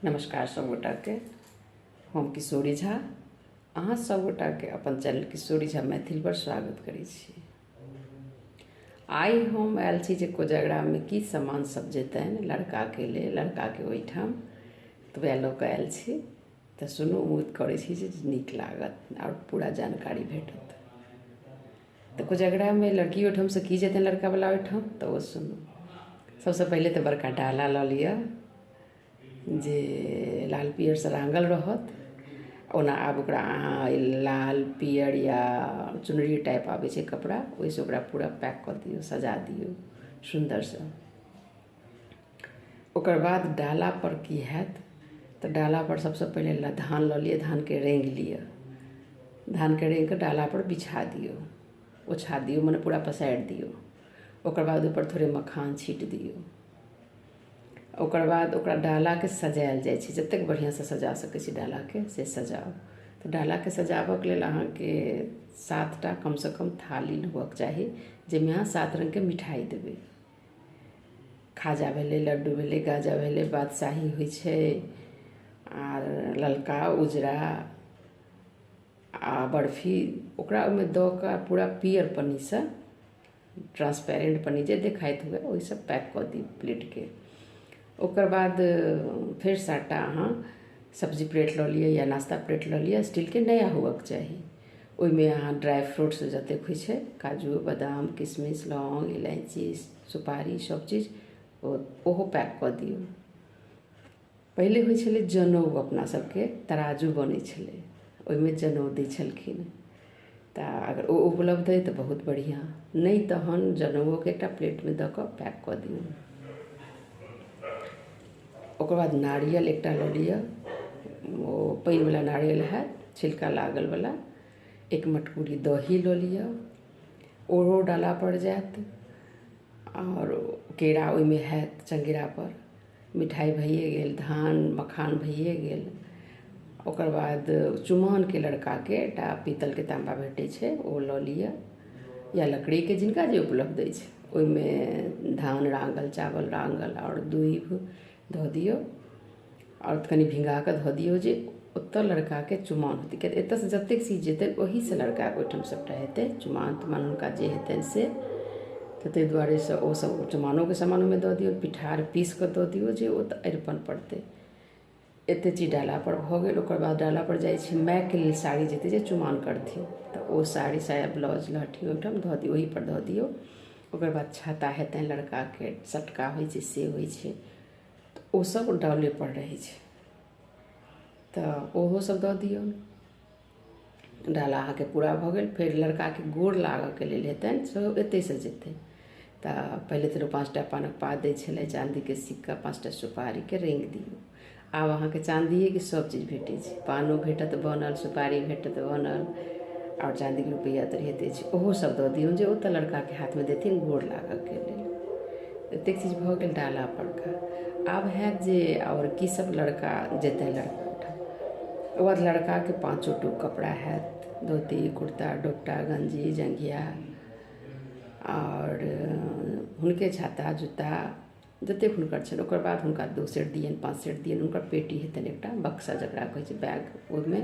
नमस्कार सब गोटाके, हम किशोरी झा अहाँ सब गोटाके अपन चैनल किशोरी झा मैथिल पर स्वागत करै छी। आइ हम आयल छी जे कोजगरामे की सामान सब जेतनि लड़काके लेल, लड़काके ओहिठाम, तऽ वएह लऽ कऽ आयल छी। तऽ सुनू, उम्मीद करै छी जे नीक लागत आओर पूरा जानकारी भेटत। तऽ कोजगरामे लड़की ओहिठामसँ की जेतनि लड़कावला ओहिठाम, तऽ ओ सुनू। सबसँ पहिले तऽ बड़का डाला लऽ लिअ जे लाल पियरसँ राङ्गल रहत। ओना आब ओकरा अहाँ लाल पियर या चुनरी टाइप आबै छै कपड़ा, ओहिसँ ओकरा पूरा पैक कऽ दियौ, सजा दियौ सुन्दरसँ। ओकर बाद डालापर की हैत, तऽ डालापर सबसँ पहिले धान लऽ लिअ, धानके रङ्गि लिअ, धानके रङ्गि कऽ डालापर बिछा दियौ, ओछा दियौ, मने पूरा पसारि दियौ। ओकर बाद ओहिपर थोड़े मखान छीटि दियौ। ओकर बाद ओकरा डालाके सजायल जाइ छै, जतेक बढ़िआँसँ सजा सकै छी डालाके से सजाउ। तऽ डालाके सजाबऽके लेल अहाँके 7टा कमसँ कम थाली हुअके चाही, जाहिमे अहाँ 7 रङ्गके मिठाइ देबै। खाजा भेलै, लड्डू भेलै, गाजा भेलै, बादशाही होइ छै, आर ललका उजरा आ बर्फी, ओकरा ओहिमे दऽ कऽ पूरा पियर पन्नीसँ, ट्रांसपेरेंट पन्नी जे देखाइत हुए ओहिसँ पैक कऽ दियौ प्लेटके। ओकर बाद फेर 7टा अहाँ सब्जी प्लेट लऽ लिअ या नाश्ता प्लेट लऽ लिअ, स्टीलके नया हुअके चाही। ओहिमे अहाँ ड्राइ फ्रूट्स जतेक होइ छै, काजू बादाम किशमिश लौंग इलायची सुपारी सब चीज ओहो पैक कऽ दियौ। पहिले होइ छलै जनउ, अपना सबके तराजू बनै छलै, ओहिमे जनउ दै छलखिन। तऽ अगर ओ उपलब्ध अइ तऽ बहुत बढ़िआँ, नहि तहन जनउओके एकटा प्लेटमे दऽ कऽ पैक कऽ दियौ। ओकर बाद नारियल एकटा लऽ लिअ, ओ पानिवला नारियल हैत, छिलका लागलवला। एक मटकुरी दही लऽ लिअ, ओहो डालापर जायत। आओर केरा ओहिमे हैत चङ्गेरापर। मिठाइ भइए गेल, धान मखान भइए गेल। ओकर बाद चुमानके लड़काके एकटा पीतलके ताँबा भेटै छै, ओ लऽ लिअ, या लकड़ीके, जिनका जे उपलब्ध अछि। ओहिमे धान राङ्गल, चावल राङ्गल आओर दूभि धऽ दियौ, आओर कनि भिंगा कऽ धऽ दियौ जे ओतऽ लड़काके चुमाओन हेतै। किएक तऽ एतऽसँ जतेक चीज जेतै ओहीसँ लड़काके ओहिठाम सबटा हेतै चुमाओन तुमाओन, हुनका जे हेतनि से। तऽ ताहि दुआरेसँ ओसब चुमाओनोके सामान ओहिमे दऽ दियौ, पिठार पीस कऽ दऽ दियौ जे ओतऽ अरिपन पड़तै। एते चीज डालापर भऽ गेल। ओकर बाद डालापर जाइ छै मायके लेल साड़ी जेतै जे चुमाओन करथिन, तऽ ओ साड़ी साया ब्लाउज लहठी ओहिठाम धऽ दियौ, ओहीपर धऽ दियौ। ओकर बाद छाता हेतनि लड़काके, सटका होइ छै से होइ छै, तऽ ओसब डालेपर रहै छै, तऽ ओहो सब दऽ दियौ। डाला अहाँके पूरा भऽ गेल। फेर लड़काके गोर लागऽके लेल हेतनि सेहो एतहिसँ जेतै। तऽ पहिले तऽ लोक 5टा पानक पात दै छलै, चाँदीके सिक्का, 5टा सुपारीके रङ्गि दियौ। आब अहाँके चाँदिएके सब चीज भेटै छै, पानो भेटत बनल, सुपारी भेटत बनल, आओर चाँदीके रुपैआ तऽ रहिते छै, ओहो सब दऽ दियौ जे ओतऽ लड़काके हाथमे देथिन गोर लागऽके लेल। एतेक चीज भऽ गेल डाला परका। आब हैत जे आओर की सब लड़का जेतै लड़का ओहिठाम। ओकर बाद लड़काके 5 टूक कपड़ा हैत, धोती कुर्ता डोपटा गंजी जंघिया, आओर हुनके छाता जूता जतेक हुनकर छनि। ओकर बाद हुनका 2 सेट दियनि, 5 सेट दियनि। हुनकर पेटी हेतनि एकटा बक्सा जकरा कहै छै बैग, ओहिमे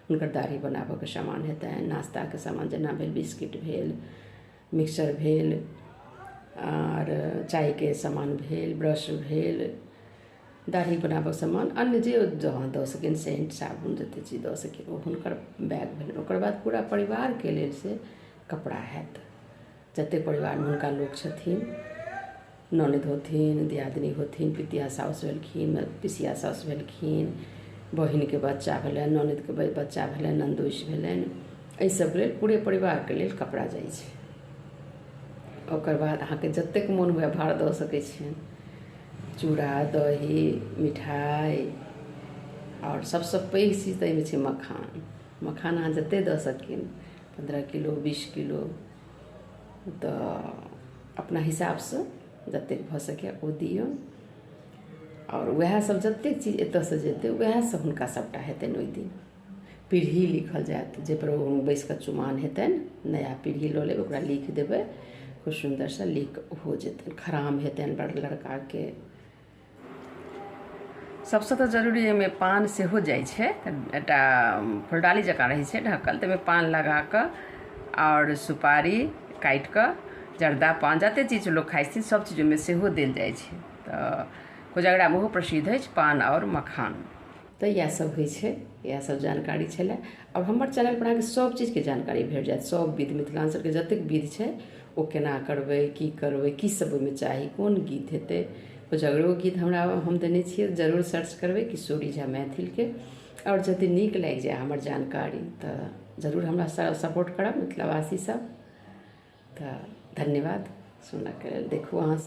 हुनकर दाढ़ी बनाबऽके सामान हेतनि, नाश्ताके सामान जेना भेल बिस्किट भेल, मिक्सचर भेल, आर चायके सामान भेल, ब्रश भेल, दाढ़ी बनाबऽके सामान, अन्य जे जहाँ दऽ सकिन, सेंट साबुन जतेक चीज दऽ सकिन ओ हुनकर बैग भेलनि। ओकर बाद पूरा परिवारके लेल से कपड़ा हैत, जतेक परिवारमे हुनका लोक छथिन, ननद होथिन, दियादनी होथिन, पितिया साउस भेलखिन, पिसिया साउस भेलखिन, बहिनके बच्चा भेलनि, ननदके बच्चा भेलनि, ननदोसि भेलनि, एहि सबके लेल पूरे परिवारके लेल कपड़ा जाइ छै। ओकर बाद अहाँके जतेक मोन हुए भार दऽ सकै छियनि, चूड़ा दही मिठाइ, आओर सबसँ पैघ चीज तऽ एहिमे छै मखान। मखान अहाँ जतेक दऽ सकियनि, 15 किलो 20 किलो, तऽ अपना हिसाबसँ जतेक भऽ सकैए ओ दियौ। आओर वएह सब जतेक चीज एतऽसँ जेतै वएह सब हुनका सबटा हेतनि। ओहि दिन पीढ़ी लिखल जायत, जाहिपर ओ बैसि कऽ चुमाओन हेतनि, नया पीढ़ी लऽ लेब, ओकरा लिख देबै खूब सुन्दरसँ, लिख ओहो जेतनि। खराम हेतनि बड़ लड़काके, सबसँ तऽ जरूरी एहिमे पान सेहो जाइ छै। एकटा फुलडाली जकाँ रहै छै ढकल, ताहिमे पान लगाकऽ आओर सुपारी काटिकऽ जर्दा पान जतेक चीज लोक खाइ छथिन सब चीज ओहिमे सेहो देल जाइ छै। तऽ कोजगरामे ओहो प्रसिद्ध अछि, पान आओर मखान। तऽ इएह सब होइ छै, इएह सब जानकारी छलै। आओर हमर चैनलपर अहाँके सब चीजके जानकारी भेट जायत, सब विध मिथिलाञ्चलके जतेक विध छै ओ केना करबै, की करबै, की सब ओहिमे चाही, कोन गीत हेतै। कोजगरो गीत हम देने छियै, जरूर सर्च करबै किशोरी झा मैथिलके। आओर यदि नीक लागि जाय हमर जानकारी तऽ जरूर हमरा सपोर्ट करब मिथिलावासी सब। तऽ धन्यवाद सुनऽके लेल। देखू अहाँ।